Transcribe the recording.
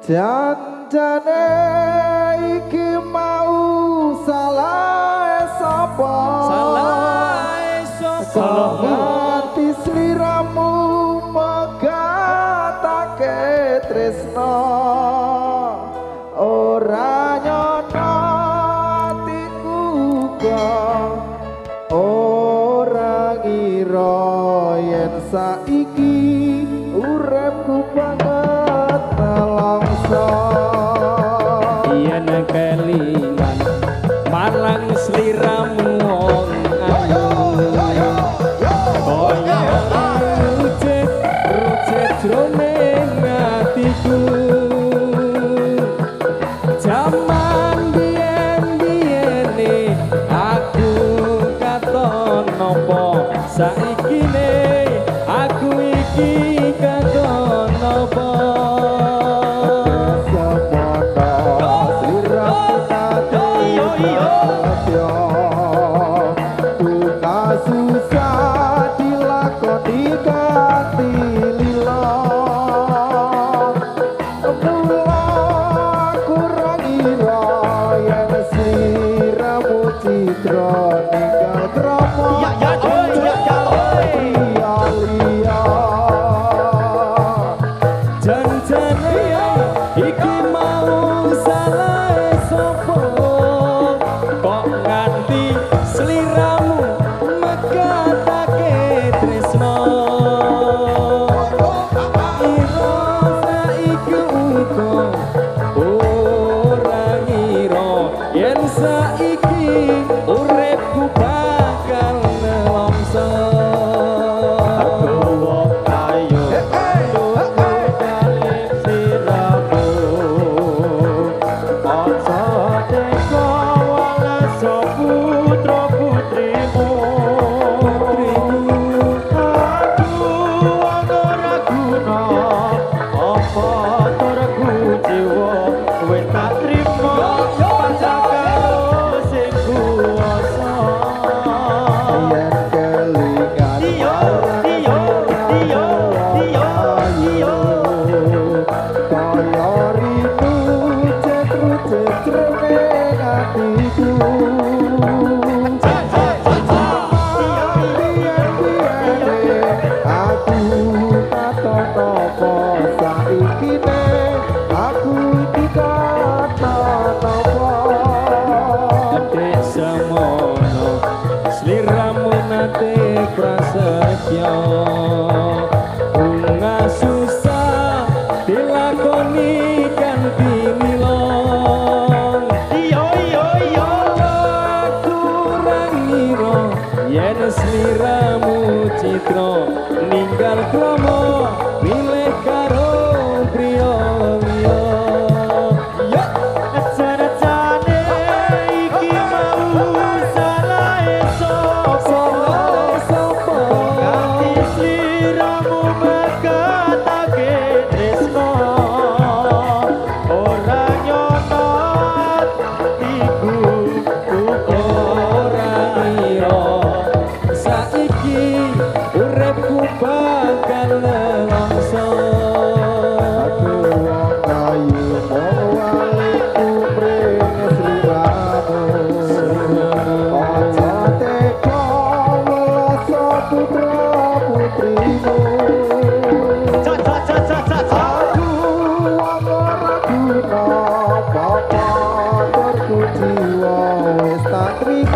Janjane iki mau salah sapa? Salah sapa? Nganti sliramu megatake tresno, ora nyono atiku kok ora ngira yen saiki uripku banget nelongso. Yen kelingan marang sliramu wong ayu, kaya rucet rucet jroning atiku. Jaman biyen-biyene aku katon napa, saikine aku iki katon napa. Duka susah dilakoni kanthi lila, mula kurang ngira yen sliramu citra ninggal krama liya liya. Janjane iki mau salah sapa, kok nganti sliramu megatake tresno. Ira saiki uga ora ngira yen saiki uripku bakal nelongso. Aku wong ayu balik sliramu, aja teka walaso putra putrimu. Aku wong ora guna, apa tur kuciwa wis tak trimo pajak karo sing kuwasa. Yen kelingan Iyo, iyo, iyo, iyo, iyo. Kaya rinu cetru jroning atiku. Biyen-biyene aku katon apa, saikine aku iki katon apa. Dek semono sliramu nate prasetyo, bunga susah dilakoni kanthi nila. Iyo, iyo, iyo. Aku ora ngira yen sliramu citra ninggal krama milih karo priya liya. Yo, jane iki mau salah sapa? Salah sapa? Nganti sliramu megatake tresno, ora nyono atiku uga Ora ngira saiki uripku bakal nelongso. Aku wong ayu mung waliku mring sliramu, aja teka weloso putra putrimu. Ca ca ca ca ca ca. Aku wong ora guna, apa tur kuciwa wis tak trimo.